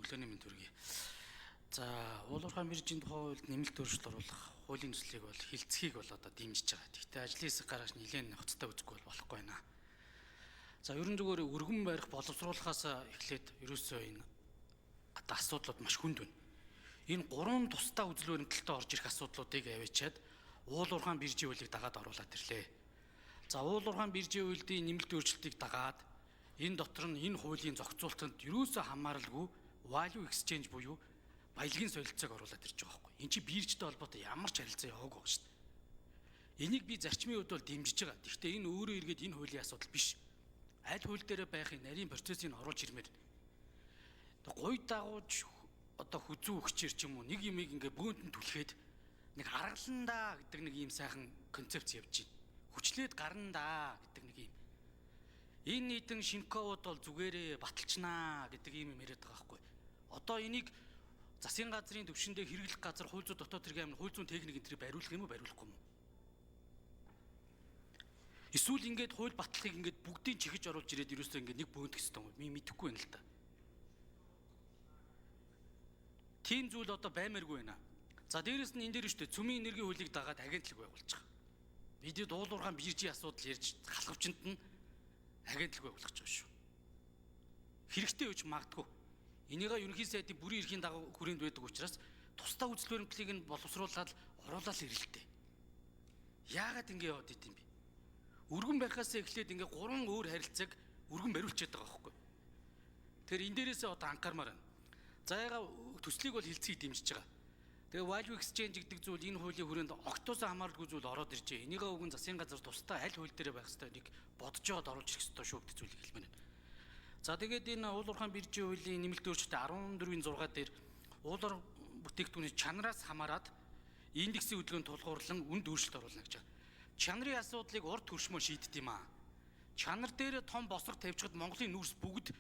Өглөөний мэнд хүргэе. За, уул уурхайн биржийн тухай хуульд нэмэлт өөрчлөлт оруулах хуулийн төслийг бол хилцгийг бол одоо дэмжиж байгаа. Гэхдээ ажлын хэсэг гаргаж нэлээд ноцтой үзэхгүй бол болохгүй байна. За, ерөн зүгээр өргөн барих боловсруулахаас эхлээд ерөөсөө энэ одоо асуудлууд маш хүнд байна. Энэ гурван тусдаа үзэл баримтлалтай орж ирэх асуудлуудыг аваачаад уул уурхайн биржийн хуулийг дагаад оруулаад ирлээ. За, уул уурхайн биржийн хуулийн нэмэлт өөрчлөлтийг дагаад энэ дотор нь энэ хуулийн зохицуултанд ерөөсөө хамааралгүй value exchange буюу баялагын солилцоог оруулаад ирж байгаа байхгүй. Энд чи биржтэй холбоотой ямар ч харилцаа яваагүй байгаа шүү дээ. Энийг би зарчмын хувьд бол дэмжиж байгаа. Гэхдээ энэ өөрөө эргээд энэ хуулийн асуудал биш. Аль хууль дээр байхын нарийн процессыг оруулж ирмээр. Гуй дагууж одоо хүзүү өгчээр ч юм уу нэг юмыг ингээ бөөнд нь түлхээд нэг аргалан гэдэг нэг ийм сайхан концепц явж байна. Хүчлээд гарна да гэдэг нэг ийм. Энэ нийтэн Шинковод бол зүгээрээ баталчнаа гэдэг ийм юм яриад байгаа байхгүй. Одоо энийг засгийн газрын төвшөндөө хэрэглэх газар хууль зүйн дотоод хэргийн амин хууль зүйн техник энэ тэрийг бариулах юм уу, бариулахгүй юм уу? Эсвэл ингээд хууль батлахыг ингээд бүгдийг чихэж оруулж ирээд ерөөсөө ингээд нэг бөөнтөх хэрэгтэй юм уу? Би мэдэхгүй байна л да. Тийм зүйл одоо баймааргүй байна. За, дээрэс нь энэ дээр шүү дээ цөмийн энергийн хуулийг дагаад агентлаг байгуулж байгаа. Бидэд уулуурхаан биржийн асуудал ярьж халахвчанд нь агентлаг байгуулах гэж байгаа шүү. Хэрэгтэй үуч магадгүй. Энийгээ ерөнхий сайдын бүрийн эрхийн дагуу хүрээнд байдаг учраас тусдаа үзэл баримтлалыг нь боловсруулаад оруулаад ирэлтэй. Яагаад ингэ яваад идэм бэ? Өргөн барихаас эхлээд ингээ гурван өөр харилцааг өргөн бариулчихэд байгаа байхгүй. Тэгэхээр энэ дээрээсээ одоо анхаармаар байна. За, яга төслийг бол хилцгийг дэмжиж байгаа. Тэгээ value exchange гэдэг зүйл энэ хуулийн хүрээнд огтоосоо хамааралгүй зүйл ороод иржээ. Энийгээ үгэн засгийн газар тусдаа аль хууль дээр байх ёстой нэг бодож яваад оруулж ирэх ёстой шүү гэдэг зүйлийг хэлмээр байна. За, тэгээд энэ уул уурхайн биржийн хуулийн нэмэлт өөрчлөлт 14-ийн 6 дээр уулуур бүтээгдэхүүний чанараас хамаарат индексийн хөдөлгөөнд тулгуурлан үнд өөрчлөлт оруулна гэж байгаа. Чанарын асуудлыг урд хөршмөө шийддэг юм аа. Чанар дээр том босго тавьчихад Монголын нүүрс бүгд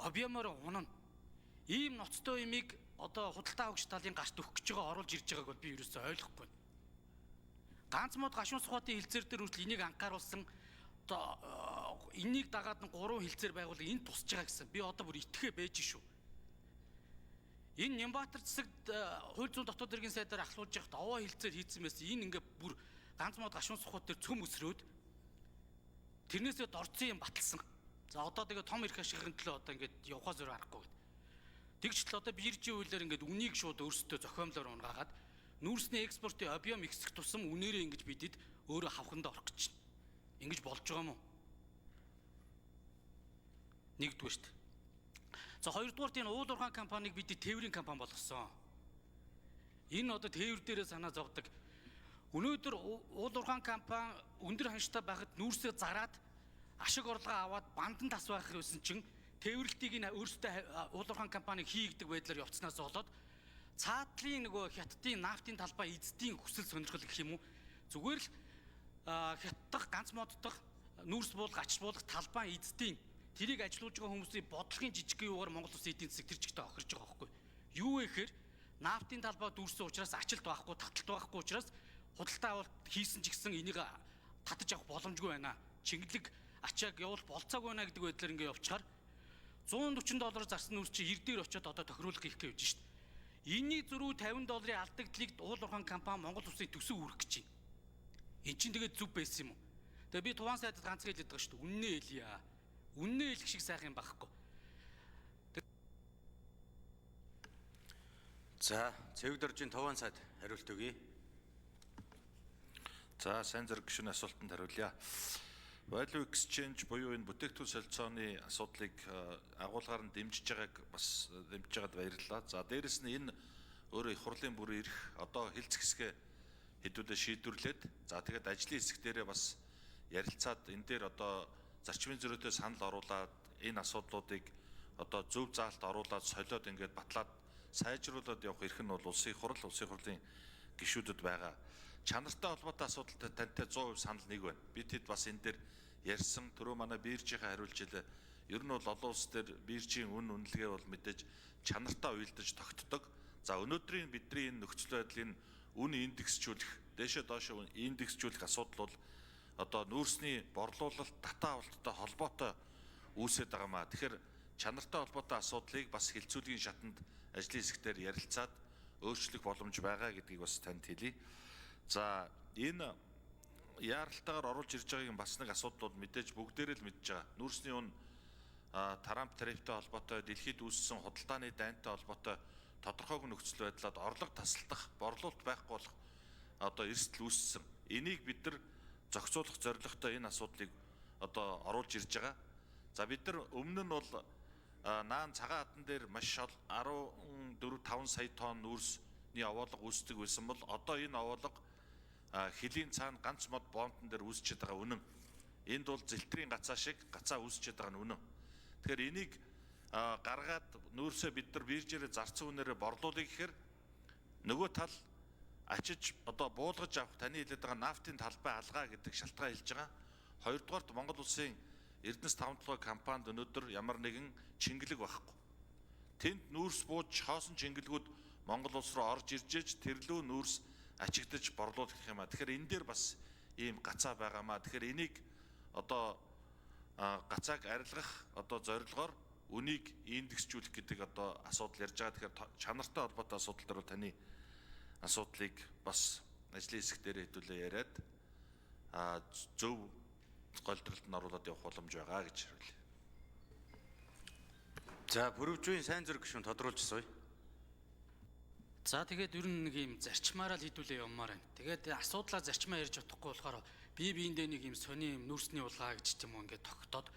объемоор унана. Ийм ноцтой юмыг одоо худалдаа авагч талын гарт өгөх гэж байгаа, оруулж ирж байгааг бол би ерөөсөй ойлгохгүй. Ганц мод гашуун сухатын хилцээр дээр хүртэл энийг анхааруулсан, одоо энийг дагаад нь гурван хилцээр байгуулга энд тусч байгаа гэсэн. Би одоо бүр итгэхээ байж шүү. Энэ Нямбатар засагт хууль зүйн дотоод хэргийн сайдаар ахлуулж явахад овоо хилцээр хийцэн байсан. Энэ ингээ бүр ганц мод гашуун сухат дээр цөм өсрөөд тэрнээсээ дорцсон юм баталсан. За, одоо тэгээ том эрх ашигын төлөө одоо ингээд явхаас өөр аргагүй гэд. Тэгж л одоо биржийн хуулиар ингээд үнийг шууд өөрсдөө зохиомлоор унгаагаад нүүрсний экспортын объем ихсэх тусам үнээрээ ингэж бидэд өөрөө хавхандаа орох гэж байна. Ингэж болж байгаа юм уу? Нэгдүгээрт. За, хоёрдугаарт энэ уул уурхайн компанийг бид тээврийн компани болгосон. Энэ одоо тээвэр дээрээ санаа зовдөг. Өнөөдөр уул уурхайн компани өндөр ханштай байхад нүүрсээ зараад ашиг орлогоо аваад бандан тас байх гэсэн чинь тээвэрлэлтийг нь өөрсдөө уул уурхайн компани хийгдэг байдлаар явцнаас болоод цаатлын нөгөө хятадын нафтын талбай эзэдийн хүсэл сонирхол гэх юм уу, зүгээр л хятадах ганц моддох нүүрс буулга, ач буулгах талбай эзэдийн тэрийг ажилуулж байгаа хүмүүсийн бодлогын жижиг юугаар Монгол улсын эдийн засаг тэр чигтээ охирж байгаа байхгүй юу вэ гэхээр нафтын талбай дүүрсэн учраас ачлалт байхгүй, таталт байхгүй учраас худалдаа авалт хийсэн ч гэсэн энийг татаж авах боломжгүй байна. Чингэлэг ачааг явуул болцоогүй байна гэдэг байдлаар ингээ явчихаар 140 доллар зарсан нүүрс чи 90 дээр очиод одоо тохируулах хийх гэж явж шít. Энийний зөрүү 50 долларын алдагдлыг уул уурхайн компани Монгол улсын төсөв үүрэх гэж байна. Эн чинь тэгээд зөв байсан юм уу? Тэгээ би туваан сайдад ганцхан хэлээд байгаа шүү дээ. Үннээ хэлье. Үннээ хэлэх шиг сайхан юм байхгүй. За, Цэвэг доржийн туваан сайд хариулт өгье. За, сайн зэрэг гишүүн асуултанд хариулъя. Value exchange буюу энэ бүтээгдэхүүн солилцооны асуудлыг агуулгаар нь дэмжиж байгааг бас дэмжиж байгаад баярлалаа. За, дээрэс нь энэ өөрөө их хурлын бүр ирэх одоо хэлцэх хэсгээ хэдүүлээ шийдвэрлээд, за тэгээд ажлын хэсэг дээрээ бас ярилцаад, энэ дээр одоо зарчмын зөрүүтэй санал оруулаад, энэ асуудлуудыг одоо зөв заалт оруулаад, солиод, ингээд батлаад сайжруулад явах эрх нь бол улсын их хурл, улсын хурлын гишүүдэд байгаа. Чанартай холбоотой асуудалтай тантай 100% санал нэг байна. Би тэд бас энэ дээр ярьсан, түрүү манай биржийнхээ хариулж илээ. Ер нь бол олон улс дээр биржийн үн үнэлгээ бол мэдээж чанартай уялдаж тогтдог. За, өнөөдрийн бидний энэ нөхцөл байдлын үн индексжүүлэх, дээшээ доошоо индексжүүлэх асуудал бол одоо нүүрсний борлуулалт, татаа авалттай холбоотой үүсээд байгаа маа. Тэгэхээр Чанартай холбоотой асуудлыг бас хилцүүлгийн шатанд ажлын хэсгээр ярилцаад өөрчлөх боломж байгаа гэдгийг бас танд хэлье. За, энэ яаралтайгаар оруулж ирж байгаагийн бас нэг асуудал бол мэдээж бүгдээрээ л мэдж байгаа. Нүүрсний үн Трамп тарифтай холбоотой дэлхийд үүссэн худалдааны дайнтай холбоотой тодорхойгүй нөхцөл байдлаад орлого тасалдах, борлуулалт байхгүй болох одоо эрсдэл үүссэн. Энийг бид нар зохицуулах зорилготой энэ асуудлыг одоо оруулж ирж байгаа. За, бид нар өмнө нь бол наан цагаан хадан дээр маш 14 5 сая тонн нүүрсний овоолго үүсдэг байсан бол одоо энэ овоолго хөлийн цаана ганц мод бомтон дээр үүсчихэд байгаа үнэн. Энд бол зэлтрийн гацаа шиг гацаа үүсчихэд байгаа нь үнэн. Тэгэхээр энийг гаргаад нүүрсээ бид нар биржээрээ зарцсан үнээрээ борлуулъя гэхээр нөгөө тал ачиж одоо буулгаж авах таны хэлээд байгаа нафтын талбай алгаа гэдэг шалтгаан хэлж байгаа. Хоёрдугаарт Монгол улсын Эрдэнэс 5 толгой компанид өнөөдөр ямар нэгэн чингэлэг байхгүй. Тэнд нүүрс бууж хоосон чингэлгүүд Монгол улс руу орж ирж ээж тэрлүү нүүрс ачигдаж борлуулах юм а. Тэгэхээр энэ дээр бас ийм гацаа байгаамаа. Тэгэхээр энийг одоо гацааг арилгах одоо зорилгоор үнийг индексжүүлэх гэдэг одоо асуудал ярьж байгаа. Тэгэхээр чанартай холбоотой асуудал дээр бол таны асуудлыг бас ажлын хэсэг дээр хэдүүлээ яриад зөв голдролд нь оруулаад явах боломж байгаа гэж хариулъя. За, Пүрэвжийн сайн зэрэг гишүүн тодруулж асууя. За, тэгээд ер нь нэг юм зарчмаараа л хэдүүлээ явмаар байна. Тэгээд асуудлаа зарчмаа ярьж чадахгүй болохоор бие биендээ нэг юм сони юм нүүрсний улгаа гэж ч юм уу ингээд тогтоод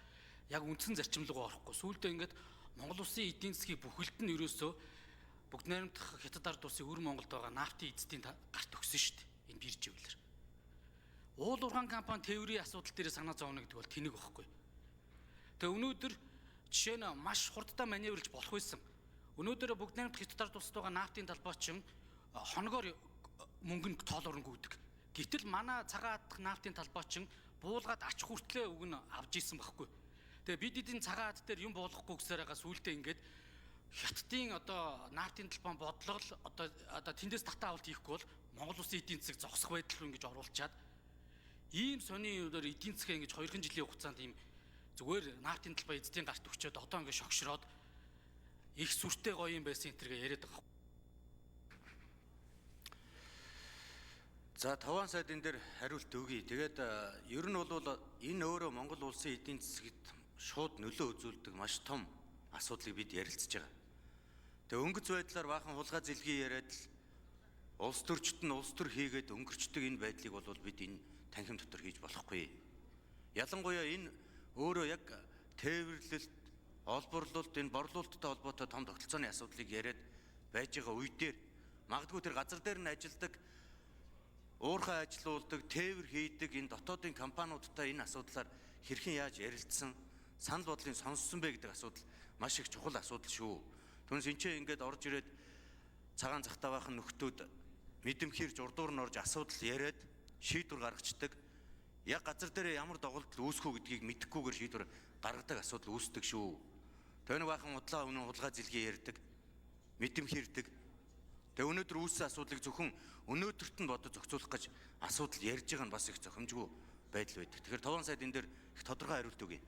яг үндсэн зарчим руу орохгүй. Сүүлдээ ингээд Монгол улсын эдийн засгийг бүхэлд нь ерөөсөө бүгд найрамдах Хятад ард улсын өр Монголд байгаа нафтын эзэдийн гарт өгсөн шүү дээ. Энэ бирж хөвлөр. Уул уурхайн компани тээврийн асуудал дээр санаа зовно гэдэг бол тэнэг байхгүй. Тэгээ өнөөдөр жишээ нь маш хурдтай маневрлж болох байсан. Өнөөдөр бүгд найрамдах Хятад ард улсад байгаа нафтын талбай чинь хоногоор мөнгө нь тоолоор гүйдэг. Гэтэл манай цагаан хадах нафтын талбай чинь буулгаад ач хүртлээ үг нь авч исэн байхгүй. Тэгээ бид эдийн цагаан хад дээр юм буулгахгүй гэсээр байгаа сүултээ ингээд Хятадын одоо нафтын талбай бодлого л одоо тэндээс татаа авалт хийхгүй бол Монгол улсын эдийн засаг зогсох байдал руу ингэж оруулчаад ийм сони өнөр эдийн засгаа ингэж 2 жилийн хугацаанд ийм зүгээр нафтын талбай эзэдийн гарт өчөөд одоо ингэ шогшроод их сүртэй гоё юм байсан энэ тэргээ яриад байгаа. За, таван сайд энэ дээр хариулт өгье. Тэгээд ер нь бол энэ өөрөө Монгол улсын эдийн засагт шууд нөлөө үзүүлдэг маш том асуудлыг бид ярилцж байгаа. Тэгээ өнгөц байдлаар баахан хулгай зэлгийн яриад л улс төрчд нь улс төр хийгээд өнгөрчдөг энэ байдлыг бол бид энэ танхим дотор хийж болохгүй. Ялангуяа энэ өөрөө яг тээвэрлэлт, олборлолт, энэ борлуулалттай холбоотой том тогтолцооны асуудлыг яриад байж байгаа үе дээр магадгүй тэр газар дээр нь ажилдаг, уурхай ажилуулдаг, тээвэр хийдэг энэ дотоодын компаниудтай энэ асуудлаар хэрхэн яаж ярилцсан, санал бодлыг сонссон бэ гэдэг асуудал маш их чухал асуудал шүү. Түүнээс энэ ч ингээд орж ирээд цагаан захтаа баахан нөхдүүд мэдэмхийрж урдуур нь орж асуудал яриад шийдвэр гаргацдаг. Яг газар дээр ямар доголдол үүсэх үү гэдгийг мэдэхгүйгээр шийдвэр гаргадаг асуудал үүсдэг шүү. Тэр нэг баахан удлаа үнэн хулгай зэлгээ ярьдаг, мэдэмхийрдэг. Тэгээ өнөөдөр үүссэн асуудлыг зөвхөн өнөөдөрт нь бодож зохицуулах гэж асуудал ярьж байгаа нь бас их зохимжгүй байдал байдаг. Тэгэхээр таван сайд энэ дээр их тодорхой хариулт өгье.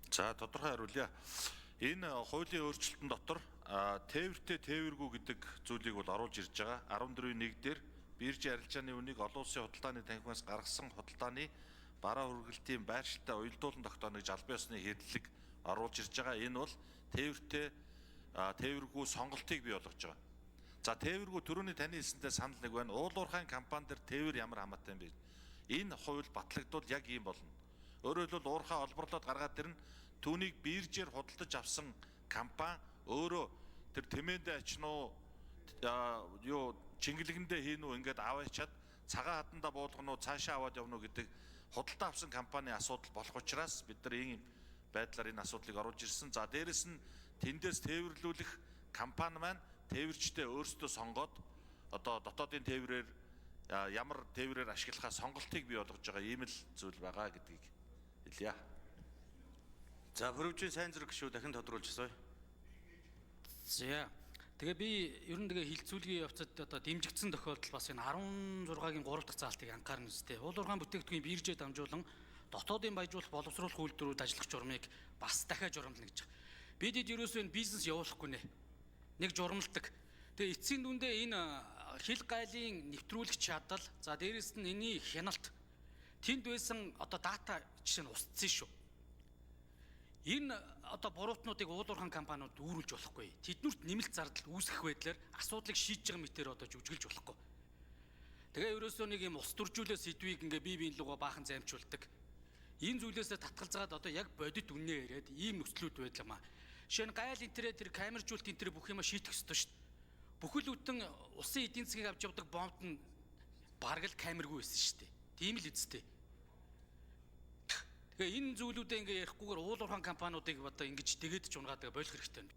За, тодорхой хариулъя. Энэ хуулийн өөрчлөлтөн дотор тээвэртэй тээвэргүй гэдэг зүйлийг бол оруулж ирж байгаа. 14.1 дээр биржийн арилжааны үнийг олон улсын худалдааны танхимаас гаргасан худалдааны бараа хүргэлтийн байршилтай уялдуулан тогтооно гэж албан ёсны хэрэглэг оруулж ирж байгаа. Энэ бол тээвэртэй тээвэргүй сонголтыг бий болгож байгаа. За, тээвэргүй түрүүний таны хэлсэнтэй санал нэг байна. Уул уурхайн компани дээр тээвэр ямар хамаатай юм бэ? Энэ хууль батлагдвал яг ийм болно. Өөрөөр хэлбэл уурхай олборлоод гаргаад ирнэ. Түүнийг биржээр худалдаж авсан компани өөрөө тэр тэмээндээ очно уу, юу чингэлгэндээ хийн үү ингээд аваачаад цагаан хадандаа буулгах уу, цаашаа аваад явна уу гэдэг худалдаа авсан компани асуудал болох учраас бид нар ийм байдлаар энэ асуудлыг оруулж ирсэн. За, дээрэс нь тэндээс тээвэрлүүлэх компани маань тээвэрчдээ өөрсдөө сонгоод одоо дотоодын тээврээр ямар тээврээр ашиглахаа сонголтыг бий болгож байгаа ийм л зүйл байгаа гэдгийг хэлье. За, Пүрэвжийн сайн зэрэг гишүүд дахин тодруулж асууя. За. Тэгээ би ер нь тэгээ хилцүүлгийн явцад одоо дэмжигдсэн тохиолдол бас энэ 16-гийн 3 дахь заалтыг анхаарна үстэй. Уул уурхайн бүтээгдэхүүн биржээ дамжуулан Дотоодын баяжуулах боловсруулах үйлдвэрүүд ажиллах журмыг бас дахиад журамлана гэж байгаа. Бидэд ерөөсөө энэ бизнес явуулахгүй нэ. Нэг журамлдаг. Тэгээ эцсийн дүндээ энэ хил гайлын нэвтрүүлэх чадал, за дээрэс нь энэний хяналт тэнд байсан одоо дата жишээ нь устсан шүү. Энэ одоо буруутнуудыг уулуурхан компаниуд үүрүүлж болохгүй. Тэднүрт нэмэлт зардал үүсгэх байдлаар асуудлыг шийдэж байгаа мэтээр одоо жүжиглэж болохгүй. Тэгээ ерөөсөө нэг юм ус төржүүлээ сэдвийг ингээ бие биен лугаа баахан займчулдаг. Энэ зүйлээсээ татгалзаад одоо яг бодит үннээ яриад ийм нөхцлүүд байдлаа маа. Жишээ нь гайл энтерээ тэр камержуулт энтерээ бүх юма шийдэх ёстой шүү дээ. Бүхэл бүтэн усын эдийн засгийг авч явдаг бомбт нь бараг л камергүй байсан шүү дээ. Тийм л үсттэй. Тэгээ энэ зүйлүүдээ ингээ ярихгүйгээр уулуурхан компаниудыг одоо ингэж тэгээд ч унгаадаг болох хэрэгтэй байна.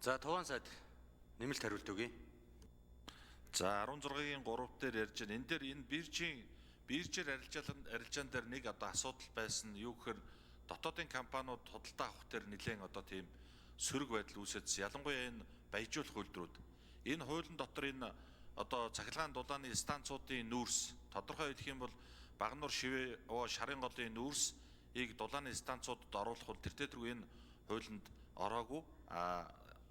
За Туван сайд нэмэлт хариулт өгье. За 16-гийн 3 дээр ярьж байна. Энэ дээр энэ биржийн биржээр арилжаан дээр нэг одоо асуудал байсан нь юу гэхээр дотоодын компаниуд худалдаа авах дээр нэлээд одоо тийм сөрөг байдал үүсэжсэн. Ялангуяа энэ баяжуулах үйлдвэрүүд. Энэ хуулийн дотор энэ одоо цахилгаан дулааны станцуудын нүүрс тодорхой хэлэх юм бол Багануур шивээ шарын голын нүүрсийг дулааны станцуудад оруулах бол тэр тэргүй энэ хуулинд ороогүй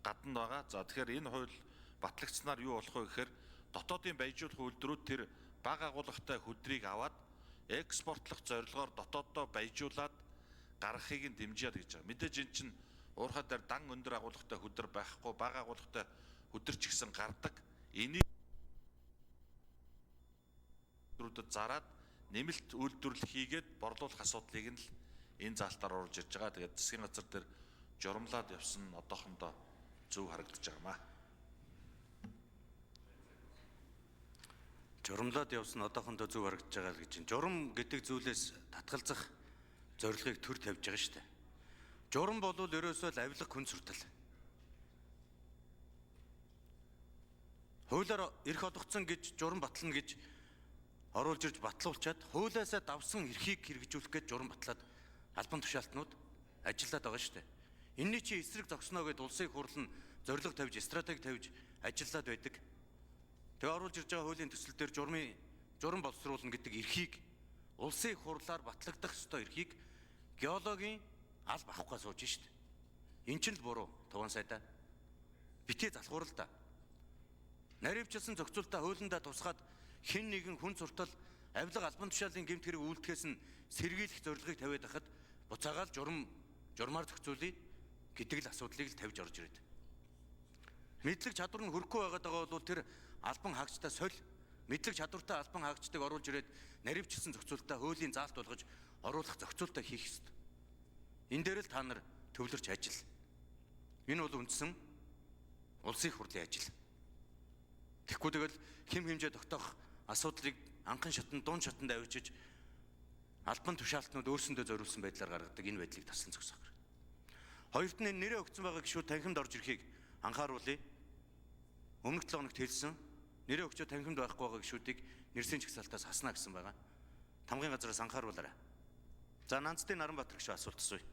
гадна байгаа. За тэгэхээр энэ хууль батлагдсанаар юу болох вэ гэхээр дотоодын баяжуулах үйлдвэрүүд тэр бага агуулгатай хөдрийг аваад экспортлох зорилгоор дотооддоо баяжуулаад гаргахыг нь дэмжиад гэж байгаа. Мэдээж эн чинь уурхай дээр дан өндөр агуулгатай хөдөр байхгүй, бага агуулгатай хөдөр ч гэсэн гардаг. Энийг үйлдвэрүүдэд зараад нэмэлт үйлдвэрлэл хийгээд борлуулах асуудлыг нь л энэ заалтаар оруулж ирж байгаа. Тэгээд засгийн газар дээр журамлаад явсан нь одоохондоо зөв харагдаж байгаа маа. Журамлаад явсан одоохондоо зөв харагдаж байгаа л гэж байна. Журам гэдэг зүйлээс татгалзах зорилгыг төр тавьж байгаа шүү дээ. Журам бол ерөөсөө л авилга хүн суртал. Хуулиар эрх олгоцсон гэж журам батлана гэж оруулж ирж батлуулчаад хуулиасаа давсан эрхийг хэрэгжүүлэх гэж журам батлаад албан тушаалтнууд ажиллаад байгаа шүү дээ. Энийний чи эсрэг зогсноо гэд улсын хурал нь зорилго тавьж, стратеги тавьж ажиллаад байдаг. Тэгээ оруулж ирж байгаа хуулийн төсөл дээр журам боловсруулна гэдэг эрхийг улсын хурлаар батлагдах ёстой эрхийг геологийн алба авахгүй сууж шít. Эн чинь л буруу Туван сайдаа. Битээ залхуур л да. Наривчлсан зохицуултаа хуулиндаа тусгаад хэн нэгэн хүн суртал авилга албан тушаалын гэмт хэрэг үйлдэхээс нь сэргийлэх зорилгыг тавиад байхад буцаагаал журмаар зохицуулъя гэдэг л асуудлыг л тавьж орж ирээд. Мэдлэг чадвар нь хөрөхгүй байгаад байгаа бол тэр албан хаагчдаа соль мэдлэг чадвартай албан хаагчдыг оруулж ирээд наривчлсан зохицуултаа хуулийн заалт болгож оруулах зохицуултаа хийх ёстой. Энэ дээр л та нар төвлөрч ажил. Энэ бол үндсэн улсын хурлын ажил. Тэгэхгүй тэгэл хэм хэмжээ тогтоох асуудлыг анхан шатанд дунд шатанд авчиж албан тушаалтнууд өөрсөндөө зориулсан байдлаар гаргадаг энэ байдлыг таслан зогсоох хэрэгтэй. Хоёрт нь нэрээ өгсөн байгаа гишүүд танхимд орж ирэхийг анхааруулъя. Өмнөх 7 хоногт хэлсэн нэрээ өгчөө танхимд байхгүй байгаа гишүүдийг нэрсийн жагсаалтаас хасна гэсэн байгаа. Тамгын газараас анхааруулаарай. За Нанцдын Наранбаатар гишүү асуулт асууя.